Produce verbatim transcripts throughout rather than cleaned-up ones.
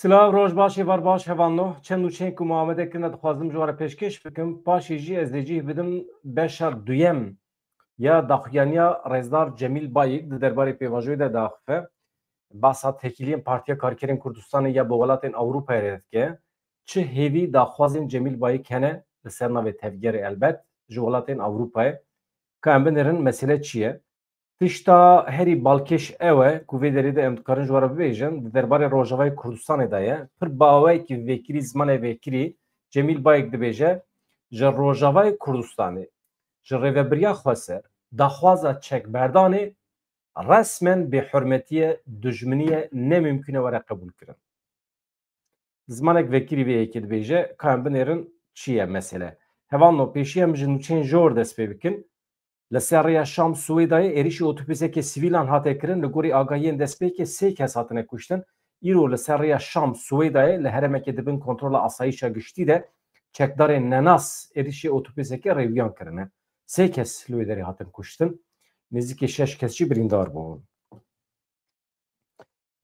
Silav, roj baş, êvar baş, hevalno. Çend nûçeyên ku Muhamedê kirine dixwazim ji we re pêşkêş bikim. Paşê jî ez ê cih bidim beşa duyem ya daxuyaniya Rêzdar Cemîl Bayik di derbarê pêvajoyê de diaxife. Basa têkiliyên Partiya Karkerên Kurdistanê ya bi welatên Ewropayê re dike. Çi hêvî daxwazên Cemîl Bayik hene li ser navê tevgerê elbet ji welatên Ewropayê. Ka em binêrin mesele çi ye? Tişta herî balkêş ew e ku vê derê de em dikarin ji we re bibêjin, di derbarê Rojavayê Kurdistanê de ye. Pir bi awayekî vekirî, zimanê vekirî Cemîl Bayik dibêje, ji Rojavayê Kurdistanê, ji rêvebiriya xweser, daxwaza çekberdanê resmen bêhurmetî ye, dijminî ye, ne mimkûn e were qebûlkirin. Zimanek vekirî vê yekê dibêje, ka em binêrin çi ye mesele. Hevalno, pêşî em ji nûçeyên jor dest pê bikin. Li ser rêya Şam Swêdayê êrişî otobuseke sivîlan hate kirin, li gorî agahiyên destpêkê sê kes hatine kuştin. Îro li ser rêya Şam Swêdayê li herêmeke di bin kontrola asayîşa giştî de çekdarên nenas êrişî otobuseke rêwiyan kirine. Sê kes li wê derê hatin kuştin. Nêzîkî şeş kes jî birîndar bûn.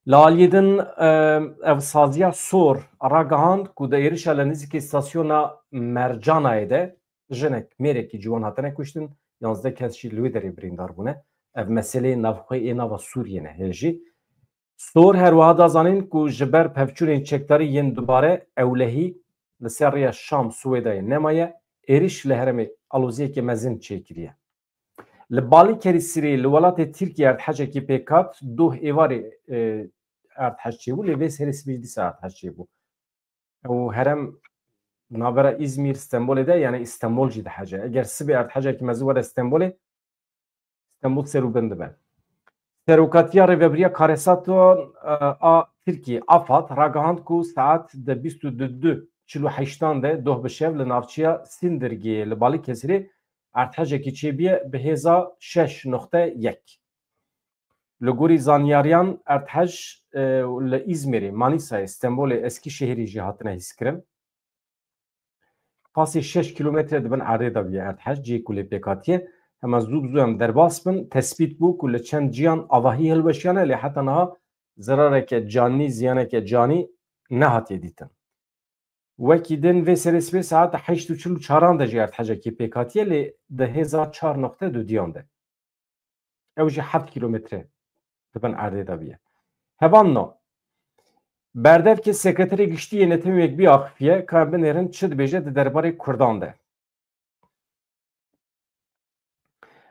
Li aliyê din, e, ev saziya Sor ragihand ku di êrişa li nêzîkî stasyona Mercanayê de jinek, mêrekî ciwan hatine kuştin, yanzdeh kes jî li wê derê birîndar bûne. Ev meseleyê navxwe ê nava Sûriyê ne hê jî. Sor her wiha da zanîn ku ji ber pevçûnên çekdarî yên dubare ewlehî li ser rêya Şam Swêdayê nemaye, êriş li herêmê aloziyeke mezin çêkiriye. Li Balıkesirê li welatê Tirkiyê erdhejekî pêk hat, doh êvarê, e, erdhej çêbû, lê vê serê sibê jî dîsa erdhej çêbû. Ew herem navbera Îzmîr, Stenbolê de, yani Stenbol jî dihece. Eger sibê erdhejekî mezin were Stenbolê, Stenbol ser û bin dibe. Serokatiya Rêvebiriya Karesatan, e, a Tirkiyê, AFAD, ragihand ku saet di bîst û du çil û heştan de doh bi şev li navçeya Sindirgê li Balıkesirê erdhejekî çêbûye bi hêza şeş noqte yek. Li gorî zanyariyan erdhej, e, li Îzmîrê, Manîsayê, Stenbolê, Eskîşehîrê jî hatine hîskirin. Pasê şeş kîlometre di bin erdê de bûye erdhej, cihê ku lê pêk hatiye. Hema zû bi zû em derbas bin. Tespît bû ku li çend ciyan avahî hilweşiyane, lê heta niha zerareke canî, ziyaneke canî nehatiye dîtin. Wekî din vê serê sibê saeta heşt û çil û çaran de jî erdhejekê pêk hatiye, lê di hêza çar noqte dudiyan de. Ew jî heft kîlometre di bin erdê de bûye. Hevalno, berdevkê Sekreterê Giştî yê Netewên Yekbûyî axifiye, ka em binêrin çi dibêje di derbarê Kurdan de.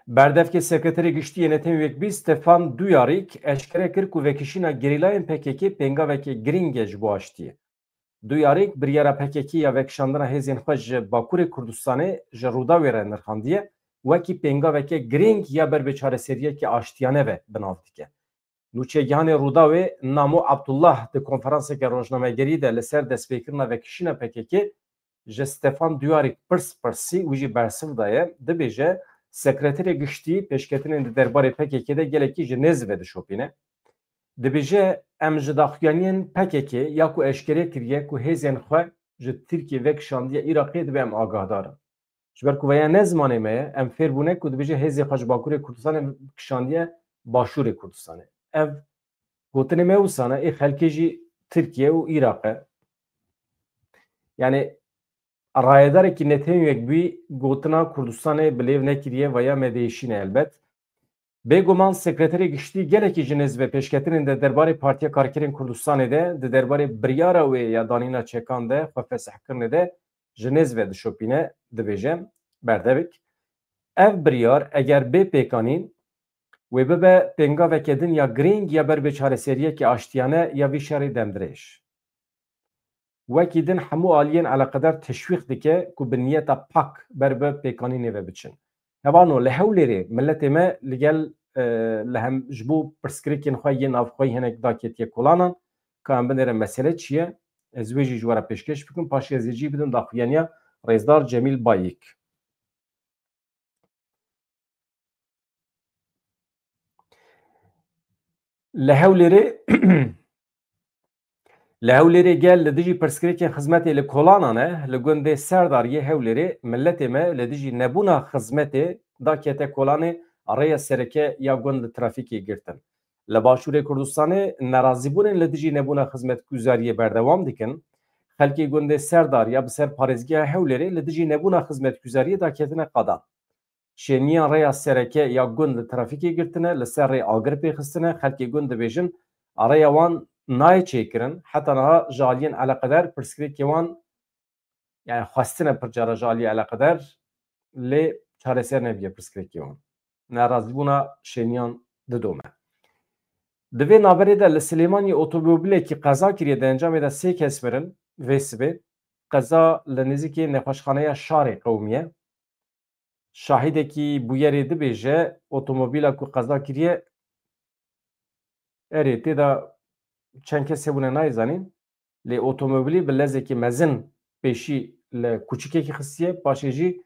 Berdevkê Sekreterê Giştî yê Netewên Yekbûyî Stefan Dujarric eşkere kir ku vekişîna gerîlayên P K K pêngaveke girîng e ji bo aştiyê. Dujarric biryara P K K ya vekişandina hêzên xwe ji Bakurê Kurdistanê ji Rûdawê re nirxandiye, wekî pêngaveke girîng ya ber bi çareseriyeke aştiyane ve bi nav dike. Nûçegihanê Rûdawê Namo Abdullah di konferanseke rojnamegerî de li ser destpêkirina vekişîna P K K ji Stefan Dujarric pirs pirsî, wî jî bersiv daye, dibêje, Sekreterê Giştî pêşketinên di derbarê P K K de gelekî ji nêz ve dişopîne. Dibêje, em ji daxuyaniyên P K K ya ku eşkere kiriye ku hêzên xwe ji Tirkiyê vekişandiye Iraqê, dibe em agahdar in. Ji ber ku veya ne zimanê me ye, em fêr bûne ku dibêje hêzê xwe ji Bakurê Kurdistanê kişandiye Başûrê Kurdistanê. Ev gotinê me wisa ne, ê xelkê jî Tirkiye û Iraq e. Yani rayedarekî Netewên Yekbûyî gotina Kurdistanê bi lêv nekiriye veya me diêşîne elbet. Bêguman Sekreterê Giştî gelekî ji nêz ve pêşketinên de derbarê Partiya Karkerên Kurdistanê de, di derbarê biryara wê ya danîna çekan de, xwe fesihkirinê de ji nêz ve dişopîne, dibêje berdevik. Ev biryar eger bê pêkanîn, wê bibe pêngaveke din ya girîng ya ber bi çareseriyekê aştiyane ya vî şerê demdirêj. Wekî din hemû aliyên eleqedar teşwîq dike ku bi niyeta pak ber bi pêkanînê ve biçin. Hevano li Hewlêrê miletê me li gel, e, li hem ji bo pirsgirêkên xwe yên navxweyî hinek daketiye kolanan, ka em binêre mesele çi ye? Ez wê jî ji we re pêşkêş bikim, paşê ez ê cî bidim daxuyaniya Rêzdar Cemîl Bayik. Li Hewlêrê, li Hewlêrê gel li dijî pirsgirêkên xizmetê li kolanan e, li gundê Serdar yê Hewlêrê miletê me li dijî nebûna xizmetê dakete kolanê, rêya sereke ya gund li trafîkê girtin. Li Başûrê Kurdistanê nerazîbûnên li dijî nebûna xizmetguzariyê berdewam dikin. Xelkê gundê Serdar ya bi ser parêzgeha Hewlêrê li dijî nebûna xizmetguzariyê daketine qadan. Şêniyan rêya sereke ya gund li trafîkê girtine, li ser rê agir pê xistine, xelkê gund dibêjin, rêya wan nayê çêkirin, heta niha ji aliyên eleqedar pirsgirêkê wan, yani xwestine pir cara ji aliyê eleqedar, lê çareser nebiye pirsgirêkê wan. Nerazîbûna şêniyan didome. Di vê navberê de li Silêmaniyê otomobîlekî qeza kiriye, di encamê de sê kes mirin vê sibê. Qeza li nêzîkî nexweşxaneya Şarê qewimiye. Şahidekî bûyerê dibêje, otomobîla ku qeza kiriye, erê, tê de çend kes hebûne nayê zanîn, lê otomobîlî bi lezekî mezin pêşî li kuçikekî xistiye, paşê jî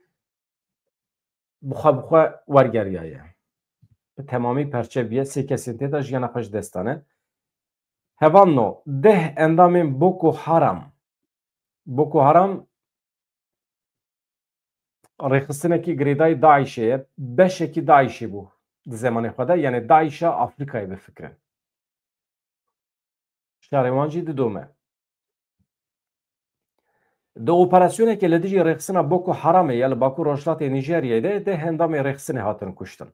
bi xwe bi xwe wergeriyaye. Bi temamî perçe bûye, sê kesên tê de jiyana xwe ji dest dane. Hevalno, deh endamên Boko Haram, Boko Haram rêxistinekî girêdayî DAIŞê ye, beşekî DAIŞê bû di zemanê xwe de, yani DAIŞa Afrîkayê bifikirin. Şarê wan jî didome. Di operasyonekê li dijî rêxistina Boko Haramê ya li Bakur Rojhilatê Nîjeryayê de deh endamê rêxistinê hatin kuştin.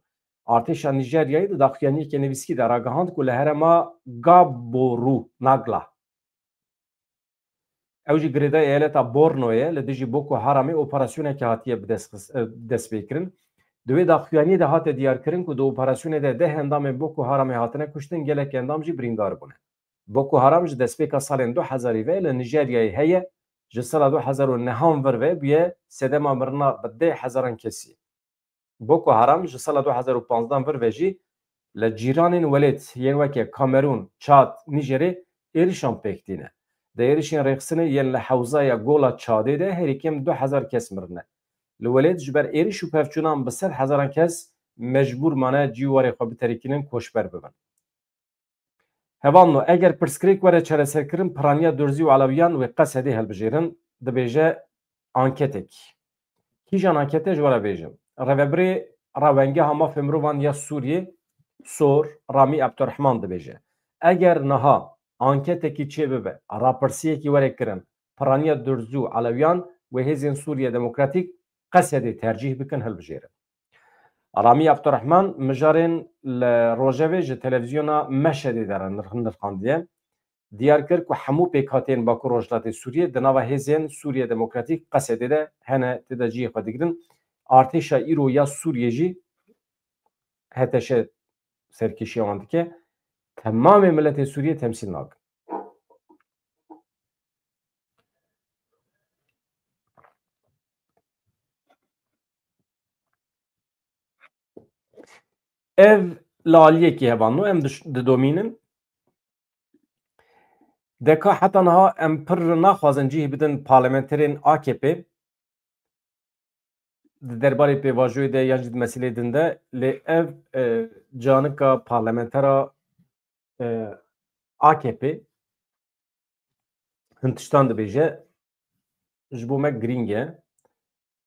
Artêşa Nîjeryayê di daxuyaniyeke nivîskî de ragihand ku li herêma Gaboru Nagla, ew jî girêdayî eyaleta Bornoyê, li dijî Boko Haramê operasyoneke hatiye bi dest xis-, e, destpêkirin. Di wê daxuyaniyê de hate diyarkirin ku di operasyonê de deh endamên Boko Haramê hatine kuştin, gelek endam jî birîndar bûne. Boko Haram ji destpêka salên du hezarî ve li Nîjeryayê heye, ji sala du hezar û nehan vir ve bûye sedema mirina bi deh hezaran kesî. Boko Haram ji sala du hezar û panzdan vir ve jî li cîranên welêt yên weke Kamerûn, Çad, Nîjerê êrişan pêk tîne. Di êrişên rêxistinê yên li hewzaya Gola Çadê de herî kêm du hezar kes mirine. Li welêt ji ber êriş û pevçûnan bi sed hezaran kes mecbûr mane cî û warê xwe biterikînin, koçber bibin. Hevalno, eger pirsgirêk were çareserkirin, piraniya Durzî û Elewiyan wê Qesedê hilbijêrin, dibêje anketek. Kîjan ankete ji we re bêjim? Rêvebirê Rewengeha Mafê Mirovan ya Sûriyê, SOHR, Ramî Abdurrahman dibêje, eger niha anketekî çêbibe, rapirsiyekî were kirin, piraniya Durzî û Elewiyan wê hêzên Sûriye Demokratîk Qesedê tercîh bikin, hilbijêrin. Ramî Abdurrahman mijarên li rojevê ji televîzyona Meşedê de re nirx-, nirxandiye. Diyar kir ku hemû pêkhateyên Bakur Rojhilatê Sûriyê di nava hêzên Sûriye Demokratîk, Qesedê, de hene, tê de cihê xwe digirin. Artêşa îro ya Sûriyê jî, HTŞ, serkêşiya wan dike. Temamê miletê Sûriyê temsîl nakin. Ev li aliyekî hevalno em diş-, didomînin. Deka heta niha em pir naxwazin cih bidin parlamenterên A K P di derbarê pêvajoyê de yan jî di meselê din de, lê ev, e, canika parlamentera, e, A K P hin tiştan dibêje, ji bo me girîng e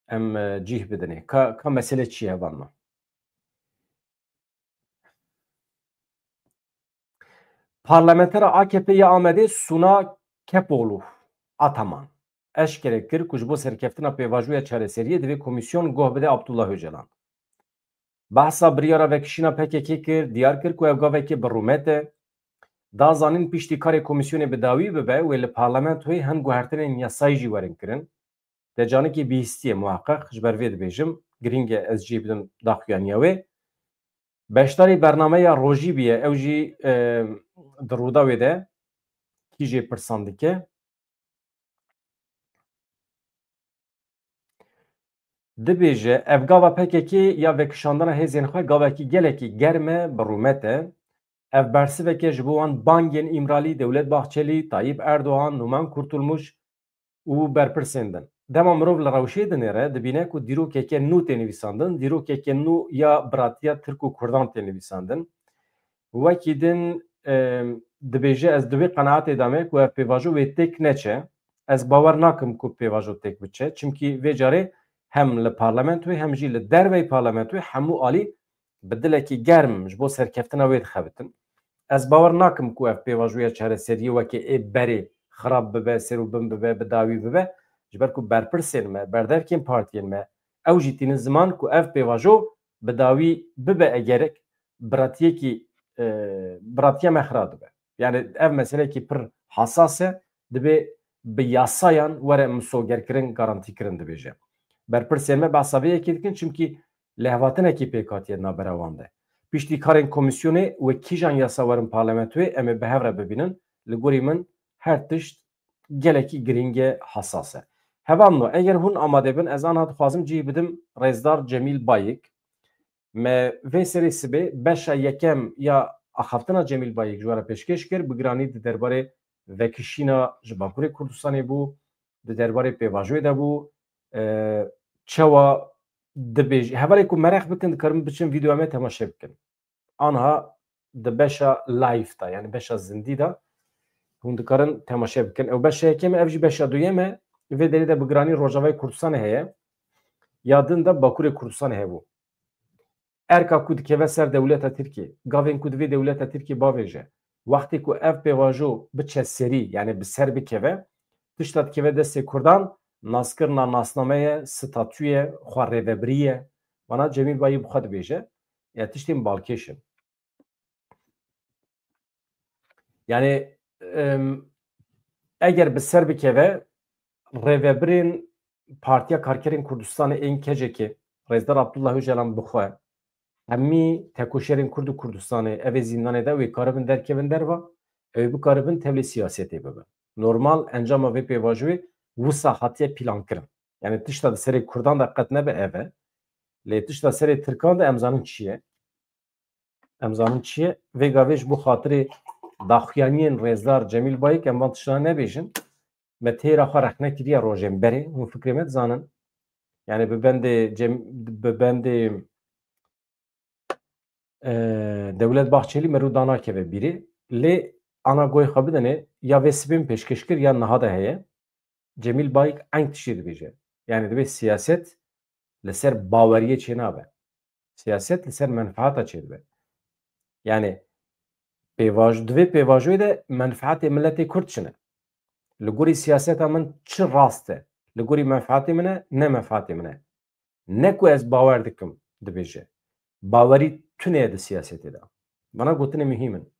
em, e, cih bidinê. Ka, ka mesele çi ye, hevalno? Parlamentera A K P ya Amedê Suna Kepoglu Ataman eşkere kir ku ji bo serkeftina pêvajoya çareseriyê divê komîsyon goh bide Abdullah Ocalan. Behsa biryara vekişîna P K K kir, diyar kir ku ev gavekê bi rûmet e. Da zanîn piştî karê komîsyonê bi dawî bibe, wê li parlamentoyê hin guhertinên yasayî jî werin kirin. Te canikê bihîstiye muheqeq, ji ber vê dibêjim, girîng e ez cihê bidim daxuyaniya wê. Beşdarî bernameya rojî bûye, ew jî, e, di Rûdawê de kî jê pirsan dike. Dibêje, ev gava P K K ya vekişandina hêzên xwe gavekî gelekî germ e, bi rûmet e. Ev bersivek e ji bo wan bangên Îmralî, Dewlet Bahçelî, Tayyip Erdogan, Numan Kurtulmuş û berpirsên din. Dema mirov li rewşê dinêre, dibîne ku dîrokeke nû tê nivîsandin, dîrokeke nû ya biratiya Tirk û Kurdan tê nivîsandin. Wekî din, e, dibêje, ez di wê qenaetê de me ku ev pêvajo wê têk neçe. Ez bawer nakim ku pêvajo têk biçe. Çimkî vê carê hem li parlamentoyê hem jî li derveyî parlamentoyê hemû alî bi dilekî germ ji bo serkeftina wê dixebitin. Ez bawer nakim ku ev pêvajoya çareseriyê weke ê berê xirab bibe, ser û bin bibe, bi dawî bibe. Ji ber ku berpirsên me, berdevkên partiyên me, ew jî tînin ziman ku ev pêvajo bi dawî bibe egerek biratiyekî, e, biratiya me xira dibe. Yani ev meselekî pir hasas e, dibê bi yasayan were misogerkirin, garantîkirin dibêje. Berpirsên me behsa vê yekê dikin, çimkî lêhvatinekî pêk hatiye di navbera wan de. Piştî karên komîsyonê wê kîjan yasa werin parlamentoyê, em ê bi hev re bibînin. Li gorî min her tişt gelekî girîng e, hasas e. Hevalno, eger hûn amade bin, ez anha dixwazim cihî bidim Rêzdar Cemîl Bayik. Me vê serê sibê beşa yekem ya axaftina Cemîl Bayik ji we re pêşkêş kir, bi giranî di derbarê vekişîna ji Bakurê Kurdistanê bû, di derbarê pêvajoyê de bû. E, çawa dibêj-, hevalê ku mereq bikin, dikarin biçin vîdeoya me temaşe bikin. Anha di beşa live de, yani beşa zindî de hûn dikarin temaşe bikin. Ew beşa yekem e, ev jî beşa duyem e. Vê derê de bi giranî Rojavayê Kurdistanê heye. Ya din de Bakurê Kurdistanê hebû. Erka ku dikeve ser dewleta Tirkiyê, gavên ku divê dewleta Tirkiyê bavêje, wextê ku ev pêvajo biçe serî, yani bi ser bikeve, tişta dikeve destê Kurdan, naskirina nasnameye, statûye, xwe rêvebirî ye. Vana Cemîl Bayî bi xwe dibêje, ya tiştên balkêş in. Yani, em, eger bi ser bikeve, rêvebirên Partiya Karkerên Kurdistanê ên K C K, Rêzdar Abdullah Ocalan bi xwe, hemî tekoşerên Kurd û Kurdistanê, ev ê zîndanê de, wê karibin derkevin derva, ew ê bikaribin tevlî siyasetê bibin. Normal encama vê pêvajoyê wisa hatiye plankirin. Yani tişta di serê Kurdan de qet nebe ev e. Lê tişta serê Tirkan de em zanin çi ye. Em zanin çi ye. Vê gavê ji bo xatirê daxuyaniyên Rêzdar Cemîl Bayik em van tiştan nebêjin. Me têra xwe rexne kiriye rojên berê. Hûn fikrê me dizanin. Yani bi bendê Cem-, bi bendê, e, Dewlet Bahçelî me rû danakeve bîrê. Lê ana goy xwe bidinê, ya vê sibê min pêşkêş kir ya niha de heye. Cemîl Bayik eng tiştê dibêje. Yani dibê siyaset li ser baweriyê çênabe. Siyaset li ser menfaata çêdibe. Yani pêvaj-, di vê pêvajoyê de menfaatê miletê Kurd çi ne? Li gorî siyaseta min çi rast e? Li gorî menfaatê min e, ne menfaatê min e? Ne ku ez bawer dikim, dibêje. Bawerî tune ye di siyasetê de. Vana gotinê muhîm in.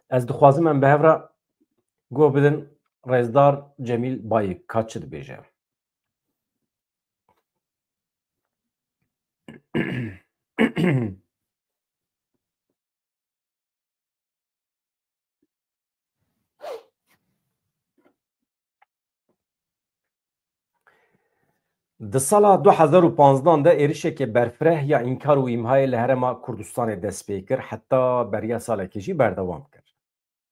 Ez dixwazim em bi hev re guh bidin Rêzdar Cemîl Bayik ka çi dibêje. Di sala du hezar û panzdan de êrişeke berfireh ya înkar û îmhayê li Herêma Kurdistanê dest pê kir, heta beriya salekê jî berdewam kir.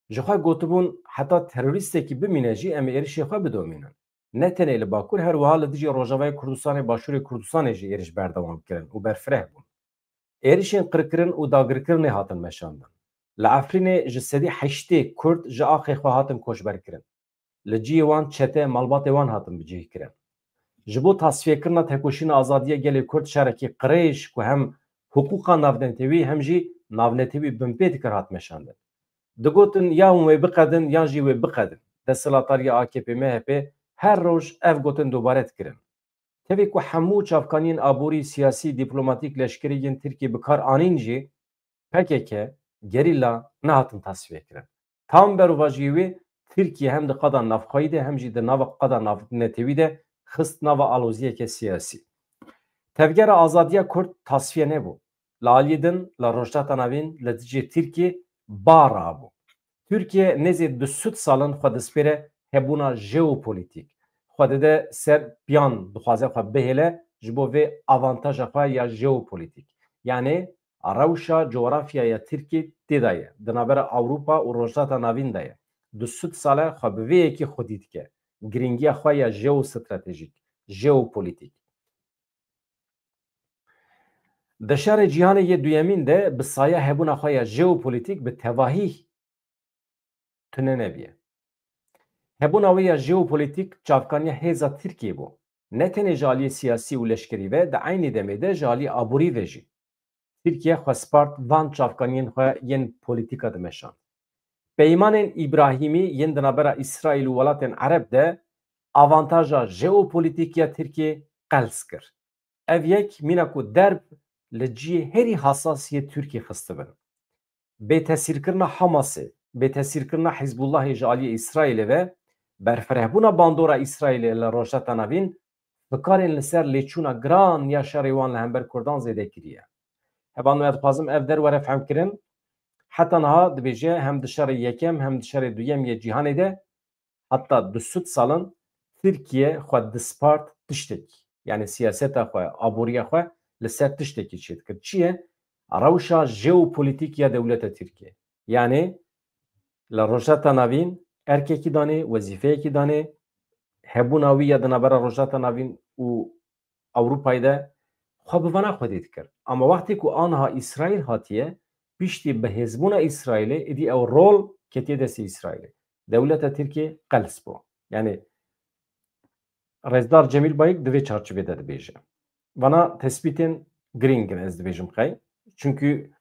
Ji xwe gotibûn, heta terorîstekî bimîne jî em ê êrişê xwe bidomînin. Ne tenê li Bakur, her wiha li dijî Rojavayê Kurdistanê, Başûrê Kurdistanê jî êriş berdewam kirin û berfireh bûn. Êrişên qirkirin û dagirkirinê hatin meşandin. Li Efrînê ji sedî heştê Kurd ji axê xwe hatin koçberkirin. Li cihê wan çete, malbatê wan hatin bicihkirin. Ji bo tasfiyekirina tekoşîna azadiya gelê Kurd şerekî qirêj ku hem hiqûqa navnetewî hem jî navnetewî binpê dikir hat meşandin. Digotin ya hûn wê biqedin yan jî wê biqedin. Desthilatdariya A K P M H P her roj ev gotin dubare dikirin. Tevî ku hemû çavkaniyên aborî, siyasî, dîplomatîk, leşkerî yên Tirkiyê bi kar anîn jî, P K K, gerîla nehatin tasfiye kirin. Tam berovajiyê wê, Tirkiye hem di qada navxweyî de hem jî di nava qada navnetewî de xist nava aloziyeke siyasî. Tevgera Azadiya Kurd tasfiye nebû. Li aliyê din, li Rojhilata Navîn, li dijî Tirkiyê bar rabû. Tirkiye nêzî du sed sal in xwe dispêre hebûna jeopolîtîk. Xwe dide ser piyan, dixwaze xwe bihêle ji bo vê avantaja xwe ya jeopolîtîk. Yanê rewşa cografya ya Tirkiyê tê de ye. Di navbera Ewropa û Rojhilata Navîn de ye. Du sed sal e xwe bi vê yekê xwedî dike. Girîngiya xwe ya jeostratejîk, jeopolîtîk. Di şerê cîhanê yê duyemîn de bi saya hebûna xwe ya jeopolîtîk bi tevahî tune nebiye. Hebûna wê ya jeopolîtîk çavkaniya hêza Tirkiyê bû. Ne tenê ji aliyê siyasî û leşkerî ve, di eynî demê de ji aliyê aborî ve jî. Tirkiye xwe spart van çavkaniyên xwe yên polîtîka dimeşand. Peymanên Îbrahîmî yên di navbera Îsraîl û welatên Ereb de avantaja jeopolîtîk ya Tirkiyê qels kir. Ev yek mîna ku derb li cihê herî hesas yê Tirkiyê xistibin. Bêtesîrkirina Hamasê, bêtesîrkirina Hizbullahê ji aliyê Îsraîlê ve, berfirehbûna bandora Îsraîlê li Rojheta Navîn, fikarên li ser lêçûna giran ya şerê wan li hember Kurdan zêde kiriye. Hevalno, ez dixwazim ev der were fehmkirin. Heta niha dibêje hem di şerê yekem hem di şerê duyem yê cîhanê de, heta du sed sal in Tirkiye xwe dispart tiştekî. Yanî siyaseta xwe, aboriya xwe li ser tiştekî çêdikir. Çi ye? Rewşa jeopolîtîk ya dewleta Tirkiye. Yanî li Rojheta Navîn erkekî danê, wezîfeyekî danê, hebûna wî ya di navbera Rojheta Navîn û Ewropayê de xwe bi vana xwedî dikir. Ama wextê ku aniha Îsraîl hatiye, piştî bihêzbûna Îsraîlê, êdî ew rol ketiye destê Îsraîlê. Dewleta Tirkiyê qels bû. Yanî Rêzdar Cemîl Bayik di vê çarçovê de dibêje. Vana tespîtên girîng in, ez dibêjim qey. Çunkî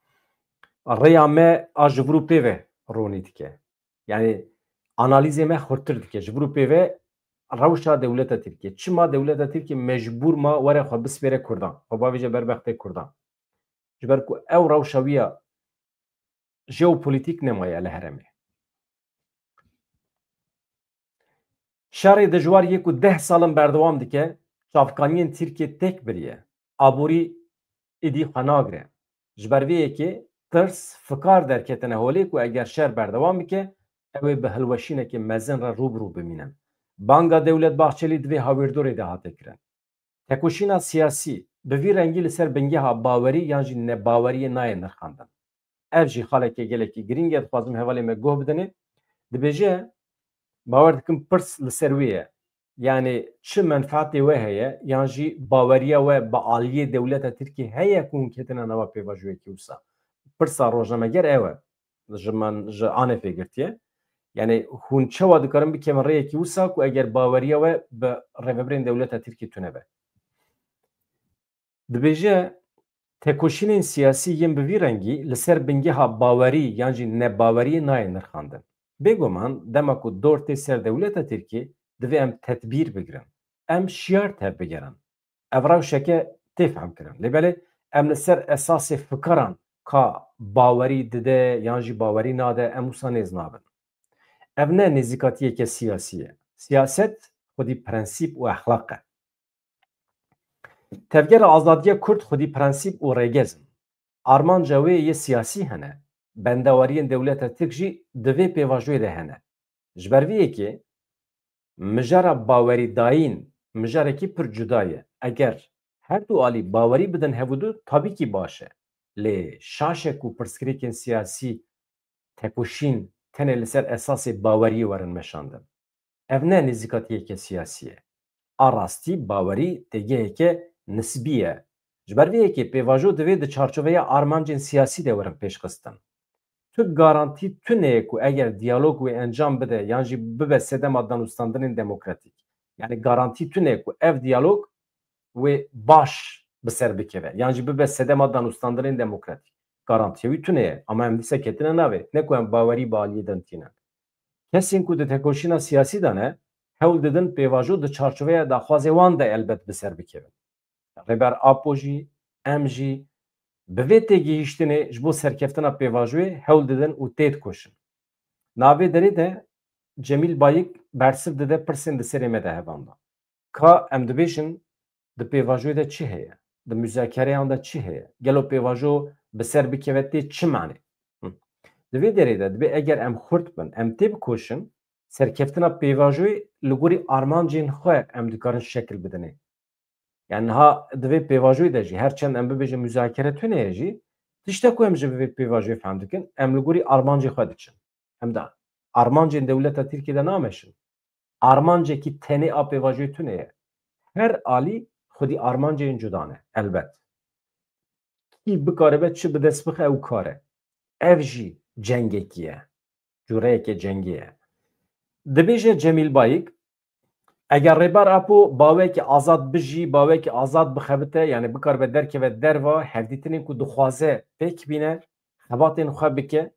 rêya me a ji vir û pê ve ronî dike. Yanî analîzê me xurtir dike. Ji vir û pê ve rewşa dewleta Tirkiyê. Çima dewleta Tirkiyê mecbûr ma were xwe bispêre Kurdan? Xwe bavêje berbextê Kurdan. Ji ber ku ew rewşa wî ya jeopolîtîk nemaye li herêmê. Şerê dijwar yê ku deh sal in berdewam dike, çavkaniyên Tirkiyê têk biriye. Aborî êdî xwe nagire. Ji ber vê yekê tirs, fikar derketine holê ku eger şer berdewam bike, ew ê bi hilweşînekê mezin re rû bi rû bimînin. Banga Dewlet Bahçelî di vê hawîrdorê de hate kirin. Tekoşîna siyasî bi vî rengî li ser bingeha bawerî yan jî nebaweriyê nayê nirxandin. Ev jî xaleke gelekî girîng e, dixwazim hevalê me guh bidinê. Dibêje, bawer dikim pirs li ser wê ye. Yanî çi menfaetê we heye, yan jî baweriya we bi aliyê dewleta Tirkiyê heye ku hûn ketine nava pêvajoyekî wisa? Pirsa rojnameger ew e. Ji min, ji ANF'ê girtiye. Yanî hûn çawa dikarin bikevin rêyekî wisa ku eger baweriya we bi rêvebirên dewleta Tirkiyê tune be? Dibêje, tekoşînên siyasî yên bi vî rengî li ser bingeha bawerî yan jî nebaweriyê nayê nirxandin. Bêguman dema ku dor tê ser dewleta Tirkiyê, divê em tedbîr bigirin. Em şiyar tevbigerin. Ev rewşeke tê fehmkirin. Lê belê em li ser esasê fikaran ka bawerî dide yan jî bawerî nade, em wisa nêz nabin. Ev ne nêzîkatiyeke siyasî ye. Siyaset xwedî prensîp û exlaq e. Tevgera Azadiya Kurd xwedî prensîp û rêgez in. Armanca wê yê siyasî hene. Bendewariyên dewleta Tirk jî di vê pêvajoyê de hene. Ji ber vê yekê mijara bawerîdayîn mijarekî pir cuda ye. Eger her du alî bawerî bidin hevûdu, tabîkî baş e. Lê şaş e ku pirsgirêkên siyasî tekoşîn tenê li ser esasê baweriyê werin meşandin. Ev ne nêzîkatiyeke siyasî ye. A rastî bawerî têgeheke nisbî ye. Ji ber vê yekê pêvajo divê di çarçoveya armancên siyasî de werin pêşxistin. Tu garantî tune ye ku eger diyalog wê encam bide yan jî bibe sedema danûstandinên demokratîk. Yanî garantî tune ye ku ev diyalog wê baş bi ser bikeve yan jî bibe sedema danûstandinên demokratîk. Garantiya wî tune ye. Ama em dîsa ketine navê. Ne ku em bawerî bi aliyê din tînin. Kesên ku di tekoşîna siyasî de ne, hewl didin pêvajo di çarçoveya daxwazê wan de elbet bi ser bikevin. Rêber Apo jî, em jî bi vê têgihîştinê ji bo serkeftina pêvajoyê hewl didin û têdikoşin. Navê derê de Cemîl Bayik bersiv dide pirsên di serê me de hevan de. Ka em dibêjin, di pêvajoyê de çi heye? Di muzakereyan de çi heye? Gelo pêvajo bi ser bikeve tê çi manê? Hı. Di vê derê de dibê eger em xurt bin, em têbikoşin, serkeftina pêvajoyê li gorî armancên xwe em dikarin şekil bidinê. Yani niha di vê pêvajoyê de jî, her çend em bibêjin muzakere tune ye jî, tişta ku em ji vê pêvajoyê fehm dikin, em li gorî armancê xwe diçin. Em de armancên dewleta Tirkiyê de nameşin. Armancekî tenê a pêvajoyê tune ye. Her alî xwedî armancên cuda ne, elbet. Kî bikaribe çi bi dest bixe ew kar e. Ev jî cengekî ye. Cûreyeke cengê ye. Dibêje Cemîl Bayik, Eger Rêber Apo bawekî azad bijî, bawekî azad bixebite, yani bikaribe derkeve derva hevdîtinên ku dixwaze pêk bîne, xebatên xwe bike,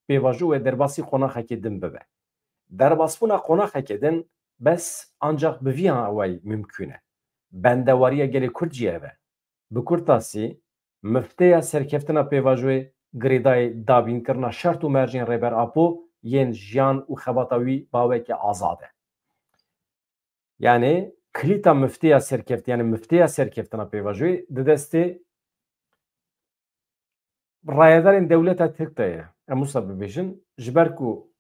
pêvajo wê derbasî qonaxekê din bibe. Derbasbûna qonaxekê din bes ancak bi vî awayî mimkûn e. Bendewariya gelê Kurd jî ev e. Bi kurtasî, mifteya serkeftina pêvajoyê girêdayê dabînkirina şert û mercên Rêber Apo yên jiyan û xebata wî baweke azad e. Yani kilîta mifteya serkeft-, yani mifteya serkeftina pêvajoyê di destê rayedarên dewleta Tirk de ye. Em wisa bibêjin, ji ber ku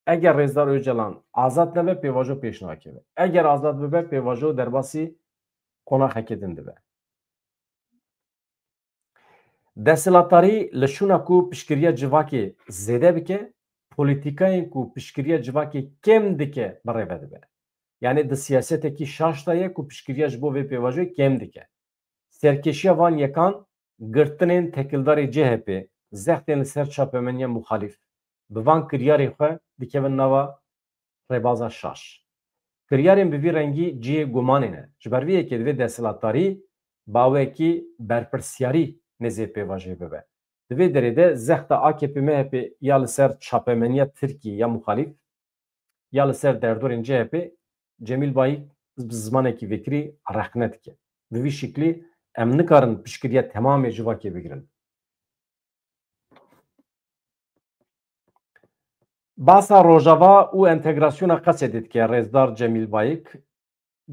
eger Rêzdar Ocalan azad nebe, pêvajo pêş nakeve. Eger azad bibe, pêvajo derbasî qonaxekê din dibe. Desthilatdarî li şûna ku piştgiriya civakê zêde bike, polîtîkayên ku piştgiriya civakê kêm dike birêve dibe. Yani di siyasetekî şaş de ye ku piştgiriya ji bo vê pêvajoyê kêm dike. Serkêşiya van yekan girtinên tekildarê C H P, zextên li ser çapemeniya muxalîf, bi van kiryarên xwe dikevin nava rêbaza şaş. Kiryarên bi vî rengî cihê gumanê ne. Ji ber vê yekê divê desthilatdarî bawekî berpirsiyarî nêzê pêvajoyê bibe. Di vê derê de zexta A K P M H P ya li ser çapemeniya Tirkiyê ya muxalîf, ya li ser derdorên C H P, Cemîl Bayik bi zimanekî vekirî rexne dike. Bi vî şiklî em nikarin piştgiriya temamê civakê bigirin. Basa Rojava û entegrasyona Qesedê dike rêzdar Cemîl Bayik.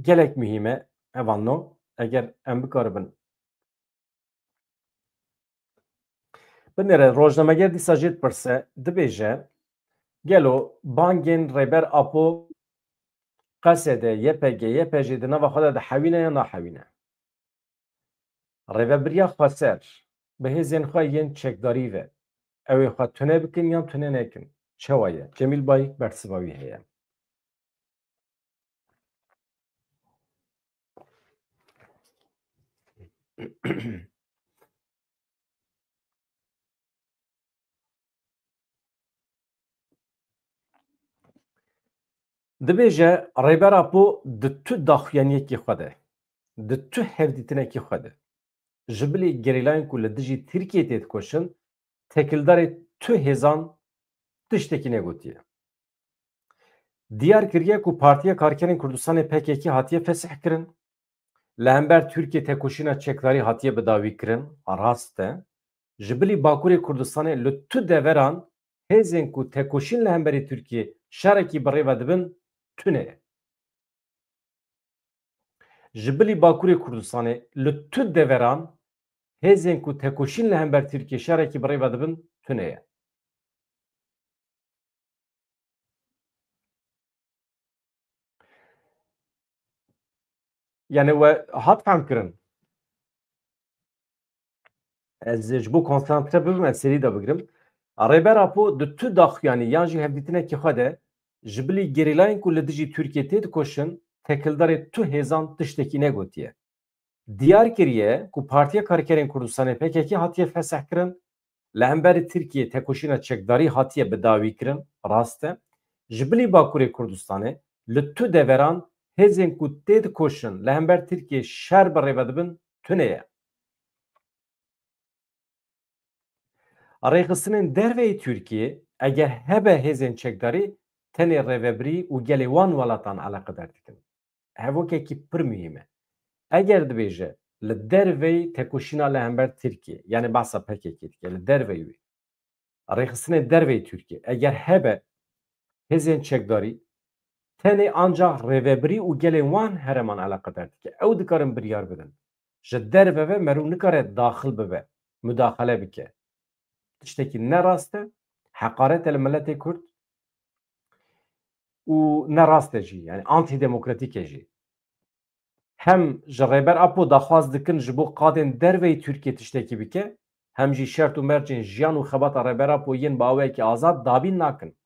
Gelek muhîm e, evanno, eger em bikaribin. Binêre, rojnameger dîsa jê dipirse, dibêje, gelo bangên Rêber Apo Qesede, Y P G, Y P J di nava xwe de dihewîne ya nahewîne? Rêvebiriya xweser bi hêzên xwe yên çekdarî ve, ew ê xwe tune bikin yan tune nekin, çawa ye? Cemîl Bayik bersiva wî heye. Dibêje, Rêber Apo di tu daxuyaniyekî xwe de, di tu hevdîtinekî xwe de, ji bilî gerîlayên ku li dijî Tirkiyê tê dikoşin, tekildarê tu hêzan tiştekî negotiye. Diyar kiriye ku Partiya Karkerên Kurdistanê P K K hatiye fesih kirin, li hember Tirkiyê tekoşîna çekdarî hatiye bidawî kirin, rast e. Ji bilî Bakurê Kurdistanê li tu deveran hêzên ku tekoşîn li hemberî Tirkiyê şerekî bi rê ve dibin, tune ye. Ji bilî Bakurê Kurdistanê li tu deveran hêzên ku tekoşîn li hember Tirkiyê şerekî bi rê ve dibin, tune ye. Yani we hat fehm kirin? Ez ji bo konsantre bibim, ez serî de bigirim. Rêber Apo di tu daxuyanî yan jî hevdîtinekî xwe de ji bilî gerîlayên ku li dijî Tirkiyê tê dikoşin, tekildarê tu hêzan tiştekî negotiye. Diyar kiriye ku Partiya Karkerên Kurdistanê P K K hatiye fesih kirin, li hemberî Tirkiyê tekoşîna çekdarî hatiye bidawî kirin, rast e. Ji bilî Bakurê Kurdistanê li tu deveran hêzên ku tê dikoşin li hember Tirkiyê şer bi rê ve dibin, tune ye. Rêxistinên derveyî Tirkiyê, eger hebe hêzên çekdarî, tenê rêvebirî û gelê wan welatan eleqedar dikin. Hevokekî pir muhîm e. Eger dibêje li derveyî tekoşîna li hember Tirkiyê, yani behsa P K K dike, li derveyî wê, rêxistinên derveyî Tirkiyê, eger hebe hêzên çekdarî, tenê ancax rêvebirî û gelên wan hereman eleqedar dike. Ew dikarin biryar bidin. Ji derve ve meriv nikare daxil bibe, mudaxele bike. Tiştekî ne rast e, heqaret e li miletê Kurd û ne rast e jî, yani antîdemokratîk e jî. Hem ji Rêber Apo daxwaz dikin ji bo qadên derveyî Tirkiyê tiştekî bike, hem jî şert û mercên jiyan û xebata Rêber Apo yên bi awayekî azad dabîn nakin.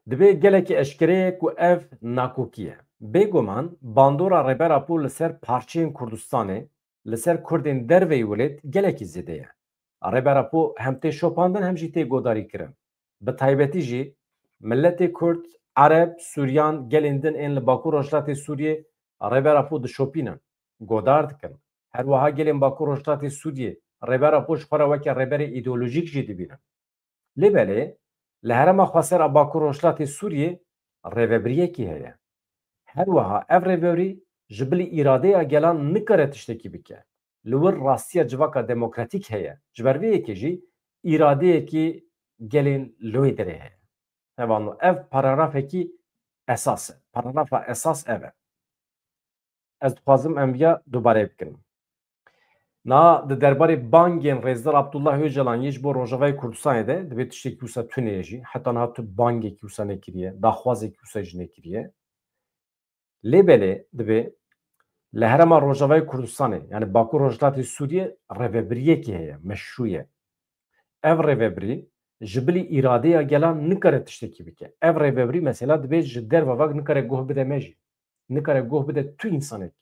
Dibê gelekî eşkere ye ku ev nakokî ye. Bêguman bandora Rêber Apo li ser parçeyên Kurdistanê, li ser Kurdên derveyî welêt gelekî zêde ye. Rêber Apo hem tê şopandin hem jî tê godarî kirin. Bi taybetî jî miletê Kurd, Ereb, Suryan, gelên din ên li Bakur Rojhilatê Sûriyê Rêber Apo dişopînin, godar dikin. Her wiha gelên Bakur Rojhilatê Sûriyê Rêber Apo ji xwe re weke rêberê îdeolojîk jî dibînin. Lê belê li herêma xweser a Bakur Rojhilatê Sûriyê rêvebiriyekî heye. Her wiha ev rêvebirî ji bilî îradeya gelan nikare tiştekî bike. Li wir rastiya civaka demokratîk heye. Ji ber vê yekê jî îradeyekî gelên li wê derê heye. Hevalno, ev paragrafekî esas e. Paragrafa esas ev e. Ez dixwazim em viya dubare bikin. Na di derbarê bangên Rêzdar Abdullah Ocalan yê ji bo Rojavayê Kurdistanê de dibê tiştekî wisa tune ye jî. Heta niha tu bangekî wisa nekiriye, daxwazekî wisa jî nekiriye. Lê belê dibê li herêma Rojavayê Kurdistanê, yani Bakur Rojhilatê Sûriyê rêvebiriyekî heye, meşrû ye. Ev rêvebirî ji bilî îradeya gelan nikare tiştekî bike. Ev rêvebirî mesela dibê ji derve vak nikare guh bide me jî. Nikare guh bide tu însanekî.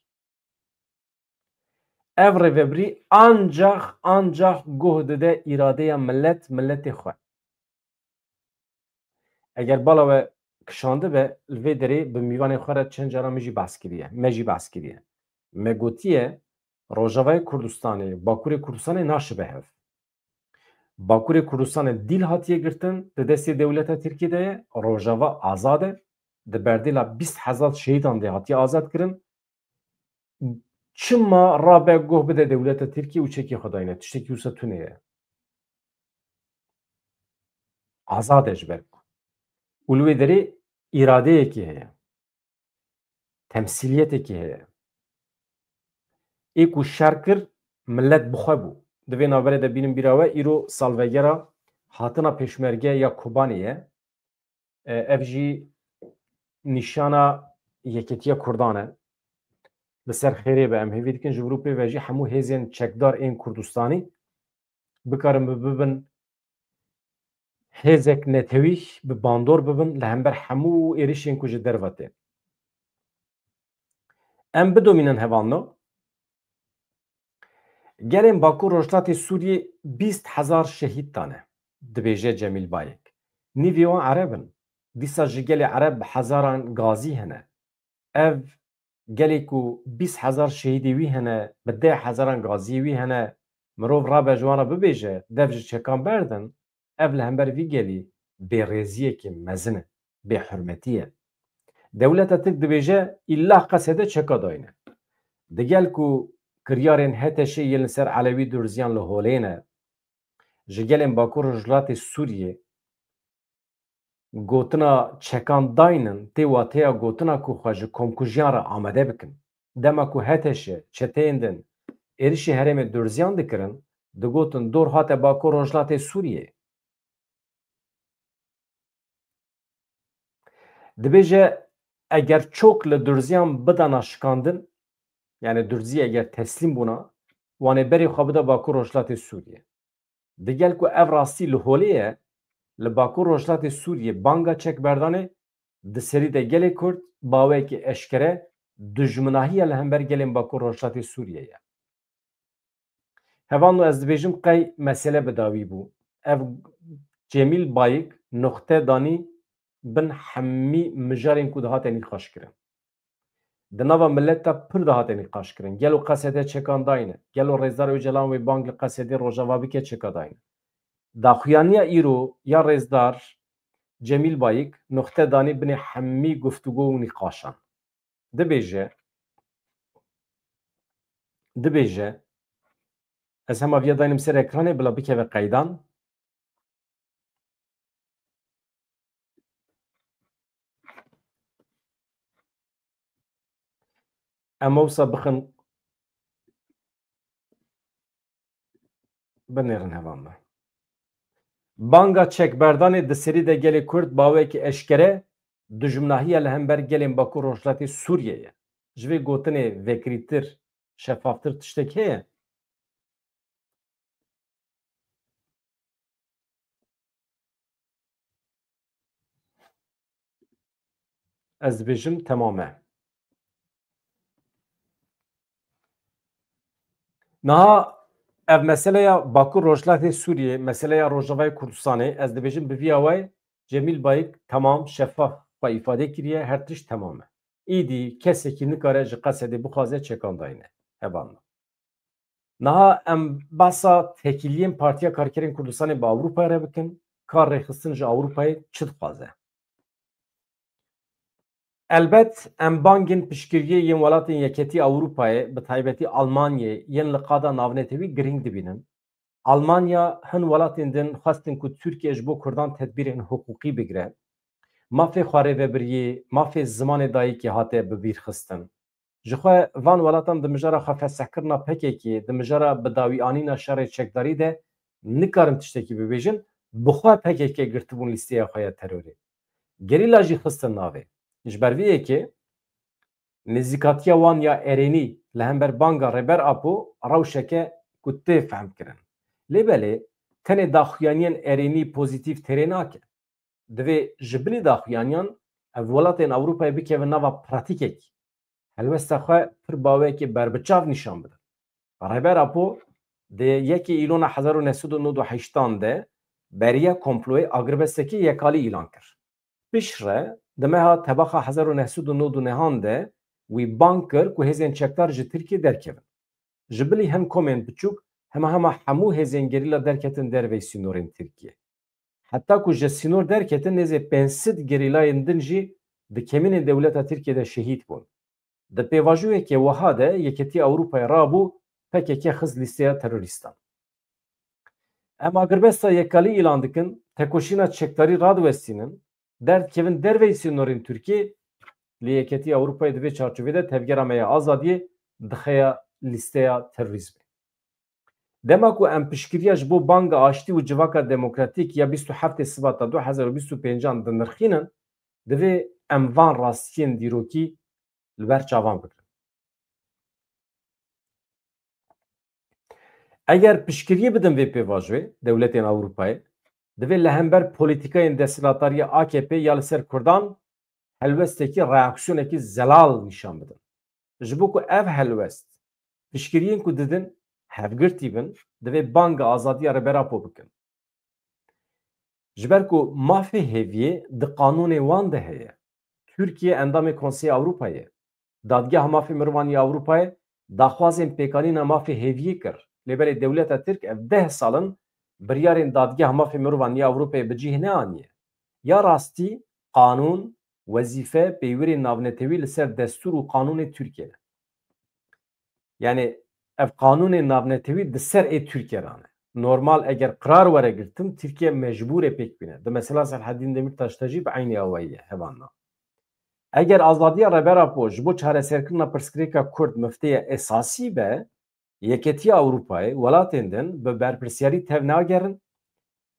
Ev rêvebirî ancax, ancax guh dide îradeya milet, miletê xwe. Eger bala we kişandibe, li vê derê bi mîvanê xwe re çend cara min jî behs kiriye, me jî behs kiriye. Me gotiye, Rojavayê Kurdistanê, Bakurê Kurdistanê naşibe hev. Bakurê Kurdistanê dîl hatiye girtin, di destê dewleta Tirkiyê de ye, Rojava azad e, di berdêla bîst hezar şehîdan de hatiye azad kirin. Çima rabe guh bide dewleta Tirkiyê û çekê xwe dayne? Tiştekî wisa tune ye. Azad e ji ber ku. Û li wê derê îradeyekî heye. Temsîliyetekî heye. Ê ku şer kir, milet bi xwe bû. Di vê navberê de bînin bîra we, îro salvegera hatina pêşmerge ya Kobanê ye. E, ev jî nîşana yeketiya Kurdan e. Li ser xêrê be, em hêvî dikin ji vir û pê ve jî hemû hêzên çekdar ên Kurdistanî bikarin bi-, bibin hêzek netewî, bi bandor bibin li hember hemû êrişên ku ji derve tên. Em bidomînin hevalno. Gelên Bakur Rojhilatê Sûriyê bîst hezar şehîd dane, dibêje Cemîl Bayik. Nîvê wan Ereb in. Dîsa ji gelê Ereb bi hezaran gazî hene. Ev gelê ku bîst hezar şehîdê wî hene, bi deh hezaran gaziyê wî hene, mirov rabe ji wan re bibêje, dev ji çekan berdin, ev li hember vî gelî bêrêziyekî mezin e, bêhurmetî ye. Dewleta Tirk dibêje, îlla Qesede çeka dayne. Digel ku kiryarên H T Ş yên li ser Elewî Durziyan li holê ne, ji gelên Bakur Rojhilatê Sûriyê gotina çekan daynin, tê wateya gotina ku xwe ji komkujiyan re amade bikin. Dema ku H T Ş çeteyên din êrişî herêmê Durziyan dikirin, digotin dor hate Bakur Rojhilatê Sûriyê. Dibêje, eger çok li Durziyan bidana şikandin, yani Durzî eger teslîm bûna, wan ê berê xwe bide Bakur Rojhilatê Sûriyê. Digel ku ev rastî li holê ye, li Bakur Rojhilatê Sûriyê banga çekberdanê di serî de gelê Kurd baweyekî eşkere dijminahiya li hember gelên Bakur Rojhilatê Sûriyê ye. Hevalno, ez dibêjim qey mesele bi dawî bû. Ev Cemîl Bayik nuxte danî bin hemî mijarên ku dihate nîqaş kirin. Di nava milet de pir dihate nîqaş kirin. Gelo Qesede çekan dayne? Gelo Rêzdar Ocalan wê bang li Qesedê Rojava bike çeka dayne? Daxuyaniya îro ya Rêzdar Cemîl Bayik nuxte danî binê hemî guftûgo û nîqaşan. Dibêje, dibêje, ez hema viya daynim ser ekranê bila bikeve qeydan. Em wisa bixin, binêrin hevan me. Banga çekberdanê di serî de gelê Kurd baweyekî eşkere dijminahiya li hember gelên Bakur Rojhilatê Sûriyê ye. Ji vê gotinê vekirîtir, şefaftir tiştek heye? Ez dibêjim temam e. Niha Ev meseleya Bakur Rojhilatê Sûriyê, meseleya Rojavayê Kurdistanê, ez dibêjim bi vî awayê Cemîl Bayik temam, şeffaf xwe îfade kiriye, her tişt temam e. Îdî kesekî nikare ji Qesedê bixwaze çekandayîne. Hevalno. Niha em behsa tekîliyên Partiya Karkerên Kurdistanê bi Ewropayê re bikin, ka rêxistin ji Ewropayê çi dixwaze? Elbet em bangên piştgiriyê yên welatên Yeketî Ewropayê, bi taybetî Almanyê, yên li qada navnetewî girîng dibînin. Almanya hin welatên din xwestin ku Tirkiye ji bo Kurdan tedbîrên hiqûqî bigire. Mafê xwerêvebiriyê, mafê zimanê dayikê hate bi bîr xistin. Ji xwe van welatan di mijara xwe fesehkirina P K K, di mijara bidawîanîna şerê çekdarî de nikarin tiştekî bibêjin, bi xwe P K K girtibûn lîsteya xwe ya terorê. Gerîla jî xistin navê. Ji ber vê yekê nêzîkatiya wan ya erênî li hember banga Rêber Apo rewşeke ku tê fehmkirin. Lê belê tenê daxuyaniyên erênî pozîtîf têrê nake. Divê ji bilî daxuyaniyan ev welatên Ewropayê bikevin nava pratîkekî. Helwesta xwe pir baweyekê berbiçav nîşan bidin. Rêber Apo di yekê Îlona hezar û neh sed û nod û heştan de beriya komployê agirbestekî yekalî îlan kir. Piştre di meha Tebaxa hezar û neh sed û nod û nehan de wî bang kir ku hêzên çekdar ji Tirkiyê derkevin. Ji bilî hin komên biçûk, hema hema hemû hêzên gerîla derketin derveyî sînorên Tirkiyê. Heta ku ji sînor derketin, nêzê pênc sed gerîlayên din jî di kemînên dewleta Tirkiyê de şehîd bûn. Di pêvajoyeke wiha de Yeketî Ewropayê rabû P K K xist lîsteya terorîstan. Em agirbesta yekalî îlan dikin, tekoşîna çekdarî radiwestînin, derdikevin derveyî sînorên Tirkiyê, lê Yeketî Ewropayê di vê çarçovê de tevgera me ya azadiyê dixeya lîsteya terorîzmê. Dema ku em piştgiriya ji bo banga aştî û civaka demokratîk ya bîst û heftê Sibata du hezar û bîst û pêncan dinirxînin, divê em van rastiyên dîrokî li ber çavan bigirin. Eger piştgiriyê bidin vê pêvajoyê dewletên Ewropayê, divê li hember polîtîkayên desthilatdariya A K P ya li ser Kurdan helwestekî, reaksiyonekî zelal nîşan bidin. Ji bo ku ev helwest piştgiriyên ku didin hevgirtî bin, divê banga azadiya Rêber Apo bikin. Ji ber ku mafê hêviyê di qanûnê wan de heye. Tirkiye endamê Konseya Ewropayê ye. Dadgeha Mafê Mirovan ya Ewropayê daxwazên pêkanîna mafê hêviyê kir. Lê belê dewleta Tirk ev deh sal in biryarên Dadgeha Mafê Mirovan ya Ewropayê bi cih neaniye. Ya rastî qanûn, wezîfe, peywirên navnetewî li ser destûr û qanûnê Tirkiyê ne. Yani ev qanûnên navnetewî di ser ê Tirkiye re ne. Normal eger qirar were girtin, Tirkiye mecbûr e pêk bîne. Di mesela Selahedîn Demîrtaş de jî bi eynî awayî ye, hevanna. Eger azadiya Rêber Apo ji bo çareserkirina pirsgirêka Kurd mifteyê esasî be, Yeketiya Ewropayê, welatên din bi berpirsiyarî tev nagerin,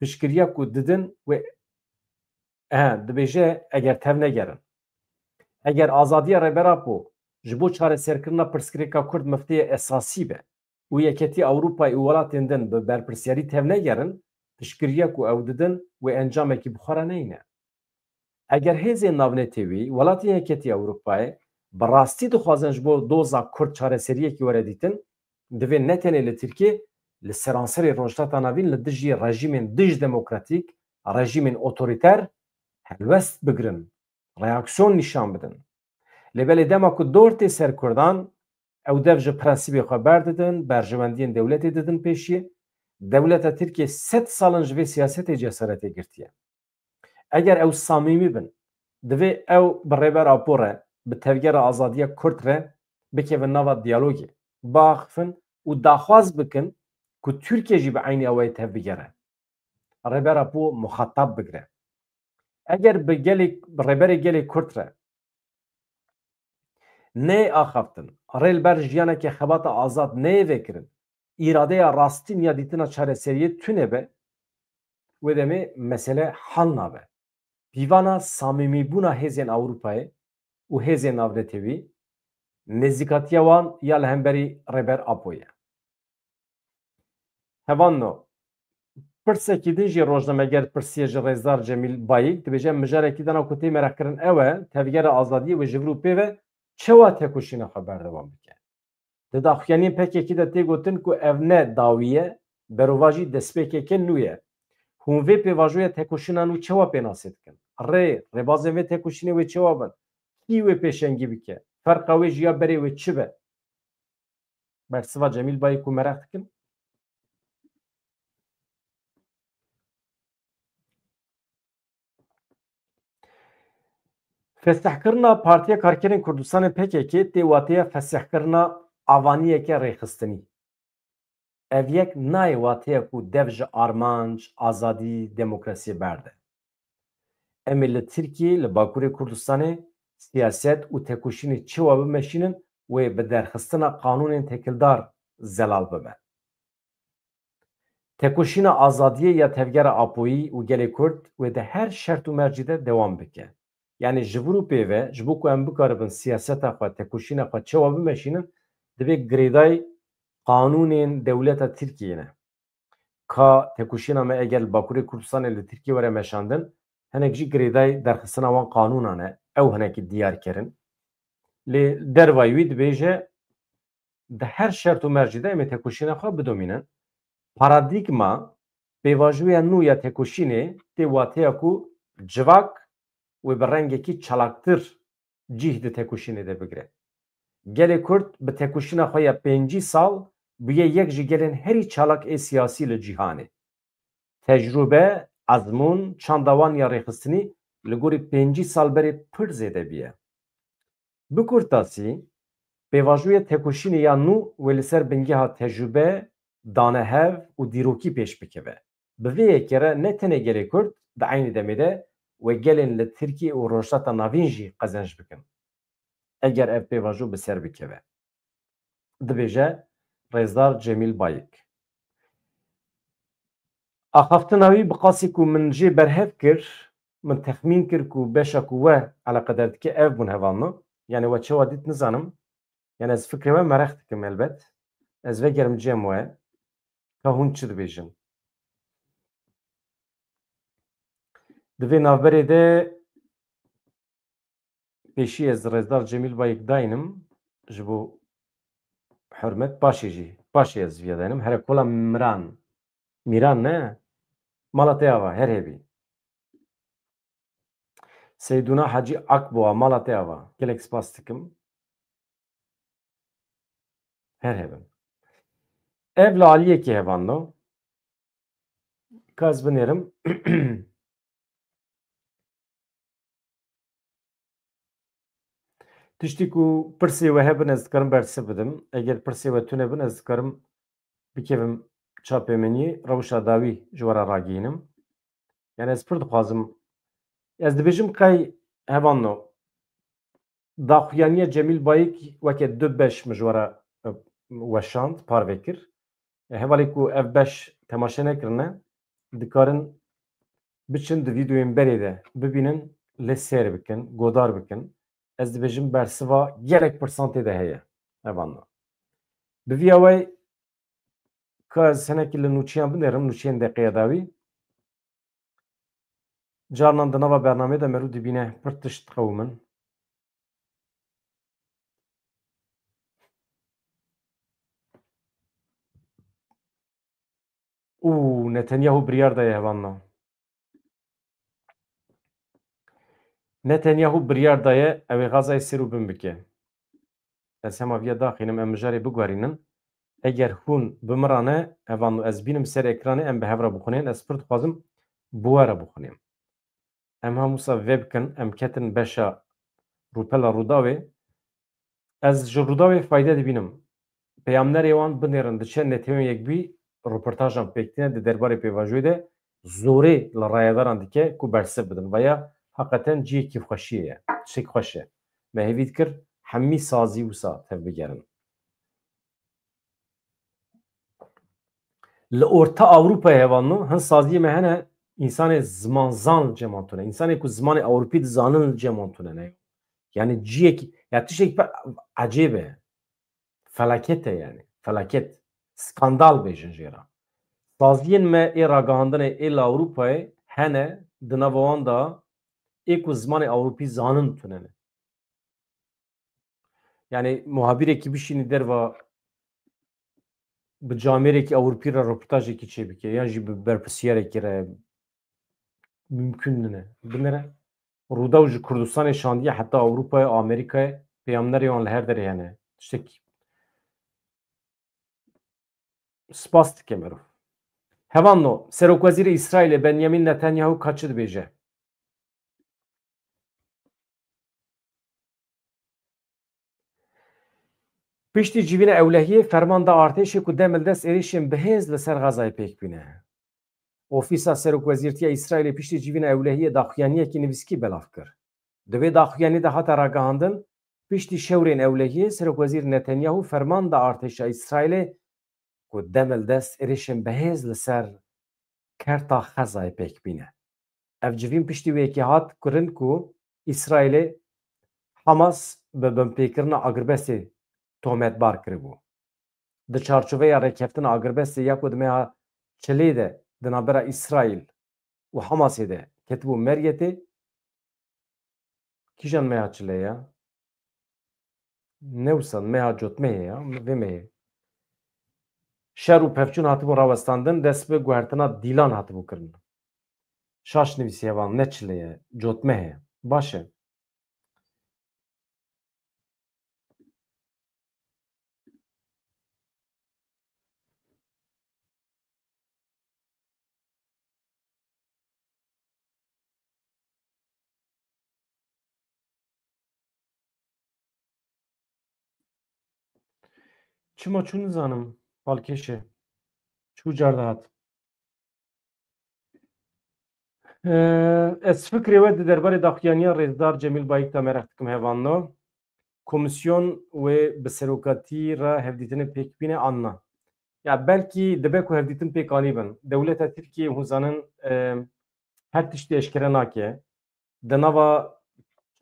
piştgiriya ku didin wê, e, dibêje eger tev negerin. Eger azadiya Rêber Apo ji bo çareserkirina pirsgirêka Kurd mifteyê esasî be û Yeketiya Ewropayê û welatên din bi berpirsiyarî tev negerin, piştgiriya ku ew didin wê encamekî bi xwe re neyne. Eger hêzên navnetewî, welatên Yeketiya Ewropayê bi rastî dixwazin ji bo doza Kurd çareseriyekî were dîtin, divê ne tenê li Tirkiyê, li seranserê Rojhilata Navîn li dijî rejîmên dij demokratîk, rejîmên otorîter helwest bigirin, reaksiyon nîşan bidin. Lê belê dema ku dor tê ser Kurdan, ew dev ji prensîbê xwe berdidin, berjewendiyên dewletê didin pêşiyê. Dewleta Tirkiyê sed sal in ji vê siyasetê cesaretê girtiye. Eger ew samîmî bin, divê ew bi Rêber Apo re, bi Tevgera Azadiya Kurd re bikevin nava diyalogê, biaxifin û daxwaz bikin ku Tirkiye jî bi eynî awayî tev bigere. Rêber Apo muxatab bigire. Eger bi gelê, bi rêberê gelê Kurd re neyê axaftin, rê li ber jiyaneke xebata azad neyê vekirin, îradeya rastîn ya dîtina çareseriyê tune be, wê demê mesele hal nabe. Pîvana samîmîbûna hêzên Ewropayê û hêzên navnetewî, nêzîkatiya wan ya li hemberî Rêber Apo ye. Hevanno, pirsekî din jî rojnameger pirsiye ji rêzdar Cemîl Bayik, dibêje mijarekî dana ku tê mereqkirin ew e, Tevgera Azadiyê wê ji vir û pê ve çawa tekoşîna xwe berdewam bike. Di daxuyaniyên P K K de tê gotin ku ev ne dawî ye, berovajî destpêkeke nû ye. Hûn vê pêvajoya tekoşîna nû çawa pênasê dikin? Rê, rêbazên vê tekoşînê wê çawa bin? Kî wê pêşengî bike? Ferqa wê ji ya berê wê çi be? Bersiva Cemîl Bayik û meraq dikim. Fesihkirina Partiya Karkerên Kurdistanê P K K tê wateya fesihkirina avaniyeke rêxistinî. Ev yek nayê wateya ku dev ji armanc, azadî, demokrasiyê berde. Em ê li Tirkiyê, li Bakurê Kurdistanê siyaset û tekoşînê çawa bimeşînin wê bi derxistina qanûnên têkildar zelal bibe. Tekoşîna azadiyê ya Tevgera Apoyî û gelê Kurd wê di her şert û mercî de dewam bike. Yanî ji vir û pê ve, ji bo ku em bikaribin siyaseta xwe, tekoşîna xwe çawa bimeşînin, divê girêdayî qanûnên dewleta Tirkiyeyê ne. Ka tekoşîna me eger li Bakurê Kurdistanê li Tirkiyê were meşandin, hinek jî girêdayî derxistina wan qanûnan e. Ew hinekî diyar kirin. Lê dervayî wî dibêje, di her şert û mercî de em ê tekoşîna xwe bidomînin. Paradîgma, pêvajoya nû ya tekoşînê tê wateya ku civak wê bi rengekî çalaktir cih di tekoşînê de bigire. Gelê Kurd bi tekoşîna xwe ya pêncî sal bûye yek ji gelên herî çalak ê siyasî li cîhanê. Tecrûbe, ezmûn, çanda wan ya rêxistinî li gorî pêncî sal berê pir zêde bûye. Bi kurtasî, pêvajoya tekoşînê ya nû wê li ser bingeha tecrûbe, danehev û dîrokî pêş bikeve. Bi vê yekê re ne tenê gelê Kurd, di eynî demê de wê gelên li Tirkiyê û Rojhilata Navîn jî qezenc bikin, eger ev pêvajo bi ser bikeve, dibêje rêzdar Cemîl Bayik. Axaftina wî bi qasî ku min jê berhev kir, min texmîn kir ku beşa ku we eleqedar dike ev bûn hevalno. Yani we çawa dît nizanim. Yani ez fikrê we meraq dikim elbet. Ez vegerim cem we. Ka hûn çi dibêjin? Di vê navberê de pêşî ez rêzdar Cemîl Bayik daynim ji bo hurmet, paşê jî, paşê ez viya daynim. Here kola Miran. Mîran ne? Mala te ava, her hebî. Seydûna Hacî Akboğa, mala te ava. Gelek spas dikim. Her hebin. Ev li aliyekî hevanno. Ka ez binêrim. Tiştî ku pirsê we hebin, ez dikarim bersiv bidim. Eger pirsê we tune bin, ez dikarim bikevim çapêmeniyê, rewşa dawî ji we re ragihînim. Yani ez pir dixwazim, ez dibêjim qey hevanno, daxuyaniya Cemîl Bayik weke du beş min ji we re, e, weşand, parve kir. E, hevalê ku ev beş temaşe nekirine, dikarin biçin di vîdeoyên berê de bibînin, lê seyr bikin, godar bikin. Ez dibêjim bersiva gelek pirsan tê de heye, hevanno. Bi vîya wey, ka ez hinekî li nûçiyan binêrim, nûçiyên deqeya dawî. Carnan di nava bernameyê de meriv dibîne pir tişt diqewimin. Û Netanyahu biryar daye hevanno. Netanyahu biryar daye ew ê Gazayê sêr û bin bike. Ez hema viya daxînim, em mijarê biguherînin. Eger hûn bi min re ne, hevanno, ez bînim ser ekranê, em bi hev re bixwinên. Ez pir dixwazim bi we re bixwinêm. Em hemû sa vê bikin, em ketin beşa rûpela Rûdawê. Ez ji Rûdawê fayde dibînim. Peyamnerê wan binêrin, diçe Netewên Yekbûyî, roportajan pêk tîne di derbarê pêvajoyê de zorê li rayedaran dike ku bersiv bidin. Vaya heqeten cihê kêfxweşiyê ye. Tiştek xweş e. Me hêvî dikir hemî sazî wisa tevbigerin. Li Orta Ewropayê hevalno hin saziyê me hene, însanê zimanzan li cem wan tune. Însanê ku zimanê Ewropî dizanin li cem wan tune ne. Yani ciyekî, ya tiştekî pir ecêb e. Felaket e yani. Felaket. Skandal bêjin jê re. Saziyên me ê ragihandinê ê li Ewropayê hene, di nava wan de ê ku zimanê Ewropî zanin tune ne. Yani muhabîrekî bişînî derva bi camêrekî Ewropî re reportajekî çêbike, yan jî bi berpirsiyarek re mimkun nine. Binêre Rûdaw ji Kurdistanê şandiye heta Ewropayê, Amerîkayê, peyamnerê wan li her derê hene. Tiştekî spas dike merov. Hevalno, Serokwezîrê Îsraîlê Benyamin Netanyahu ka çi dibêje? Piştî civîna ewlehiyê ferman da artêşê ku demildest êrişên bihêz li ser Xezayê pêk bîne. Ofîsa Serokwezîrtiya Îsraîlê piştî civîna ewlehiyê daxuyaniyekî nivîskî belav kir. Di vê daxuyanî de hate ragihandin, piştî şewrên ewlehiyê Serokwezîr Netanyahu ferman da artêşa Îsraîlê ku demildest êrişên bihêz li ser kerta Xezayê pêk bîne. Ev civîn piştî wê yekê hat kirin ku Îsraîlê Hamas bi binpêkirina agirbestê tometbar kiribû. Di çarçoveya rêkeftina agirbestê ya ku di meha çilê de di navbera Îsraîl û Hamasê de ketibû meriyetê, kîjan meha çilê ya? Ne wisa, meha cotmehê ya, vê mehê. Şer û pevçûn hatibûn rawestandin, dest bi guhertina dîlan hatibû kirin. Şaş nivîsiye van, ne çilê ye, cotmehê. Baş e. Çima çû nizanim, balkêş e. Çû car dihat. Ee, ez fikrê we di derbarê daxuyaniya rêzdar Cemîl Bayik de meraq dikim hevalno. Komîsyon wê bi serokatî re hevdîtinê pêk bîne an na? Ya belkî dibe ku hevdîtin pêk anî bin. Dewleta Tirkiyê hûn zanin, e, her tiştî eşkere nake. Di nava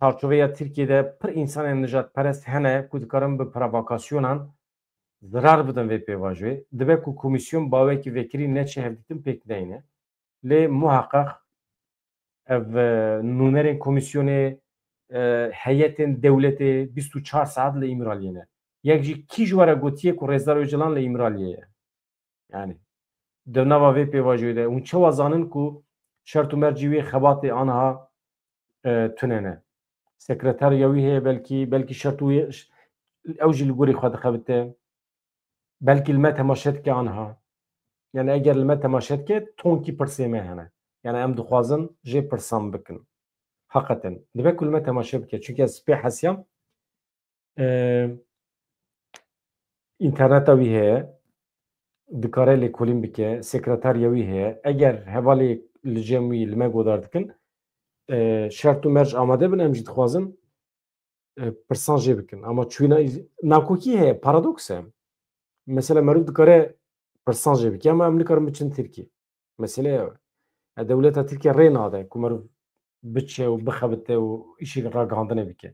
çarçoveya Tirkiyê de pir însanên nijadperest hene ku dikarin bi provokasyonan zirar bidin vê pêvajoyê. Dibe ku komîsyon bawekî vekirî neçe hevdîtin pêk neyne. Lê muheqeq ev, e, nûnerên komîsyonê, e, heyetên dewletê bîst û çar saet li Îmraliyê ne. Yek jî kî ji we re gotiye ku Rêzdar Ocalan li Îmraliyê ye? Yani, di nava vê pêvajoyê de hûn çawa zanin ku şert û mercî wê xebatê aniha, e, tune ne? Sekreterya wî heye belkî, belkî şert û wê, ew jî li gorî xwe dixebite. Belkî li me temaşe dike aniha. Yani eger li me temaşe dike, tonkî pirsê me hene. Yani em dixwazin jê pirsan bikin. Heqeten. Dibe ku li me temaşe bike. Çunke ez pê hesiyam, e, înterneta wî heye, dikare lêkolîn bike, sekreterya wî heye. Eger hevalê li cem wî li me godar dikin, e, şert û merc amade bin, em jî dixwazin, e, pirsan jê bikin. Ama çûyîna îz-, nakokî heye, paradoks e. Mesela merov dikare pirsan jê bike, ama em nikarin biçin Tirkiyê. Mesele ew e. Ya dewleta Tirkiye rê nade ku merov biçe û bixebite û îşê ragihandinê bike.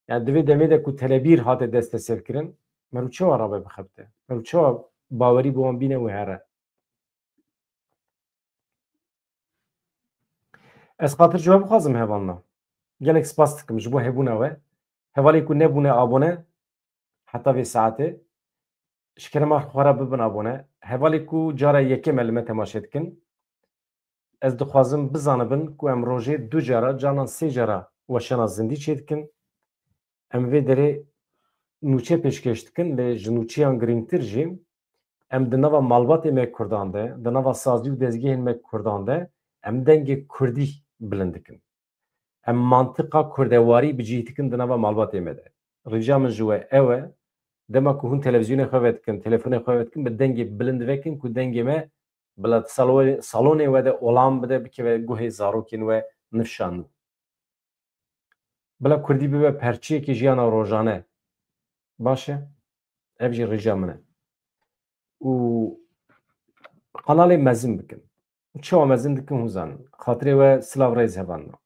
Yani di vê demê de ku telebîr hate desteserkirin, merov çawa rabe bixebite? Merov çawa bawerî bi wan bîne û here? Ez xatir ji we bixwazim hevalna. Gelek spas dikim ji bo hebûna we. Hevalê ku nebûne abone, heta vê saetê, ji kerema xwe re bibin abone. Hevalê ku cara yekem e li me temaşe dikin, ez dixwazim bizanibin ku em rojê du cara, carnan sê cara weşana zindî çêdikin. Em vê derê nûçe pêşkêş dikin, lê ji nûçeyan girîngtir jî em di nava malbatê me Kurdan de, di nava sazî û dezgehên me Kurdan de em dengê Kurdî bilind dikin. Em mantiqa kurdewarî bi cih dikin di nava malbatê me de. Rica min ji we ew e, dema ku hûn televîzyonê xwe vedikin, telefonê xwe vedikin, bi dengê bilind vekin ku dengê me bila salonê, salonê we de olam bide, bikeve guhê zarokên we nifşa nû. Bila Kurdî bibe perçeyekê jiyana rojane. Baş e? Ev jî rica min e. Û qenalê mezin bikin. Û çawa mezin dikin hûn zanin. Xatirê we silav rêz hevalno.